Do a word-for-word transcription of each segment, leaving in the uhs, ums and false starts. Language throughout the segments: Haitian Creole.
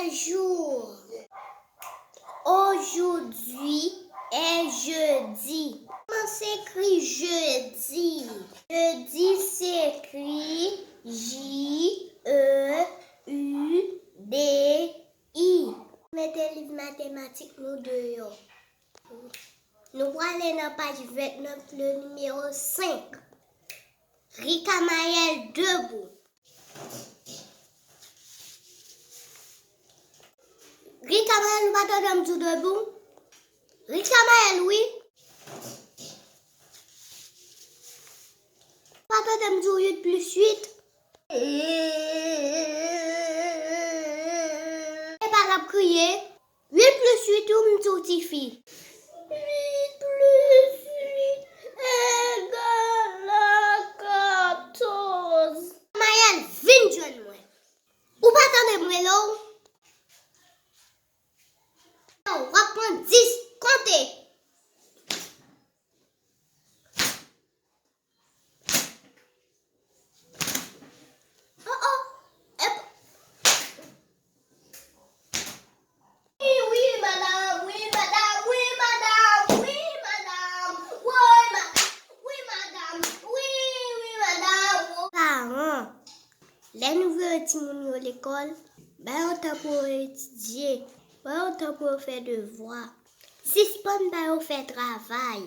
Bonjou. Aujourd'hui est jeudi. Kòman se ekri jedi? Jedi se ekri J E U D I. Mete liv matematik nou deyò. Nou prale nan paj vennèf, le nimewo senk. Rikamayèl debou. Rikamayèl, ou pa tande m di w debou? Rikamayèl, wi. Ou pa tande m di w uit plis uit? Epa l ap kriye. Uit plis uit, ou m di w tifi. Uit plis uit egal a katòz. Mayèl, vin jwenn mwen. Ou pa tande m rele w? W ap pran dis, konte. Oh, oh. Ep. Wi, wi, madanm, wi, madanm, wi, madanm, wi, madanm. Wi, madanm, wi, madanm, wi, wi, madanm. Paran, lè nou voye timoun yo lekòl, ba yo tan pou yo etidye, ba yo tan pou yo fè devwa. Sispann ba yo fè travay.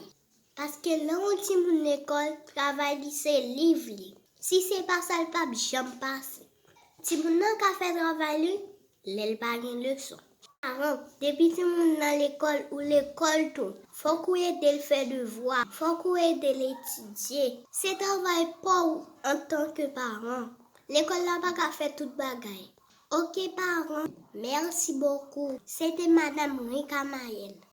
Paske lè yon timoun lekòl, travay li se liv li. Si se pa sa, l p ap janm pase. Timoun nan ka fè travay li lè l pa gen leson. Paran, depi timoun nan lekòl, ou lekòl tou, fòk ou ede l fè devwa, fòk ou ede l etidye. Se travay pa w antanke paran. Lekòl la pa ka fè tout bagay. Oke, paran, mèsi bokou. Se te madanm Rikamayèl.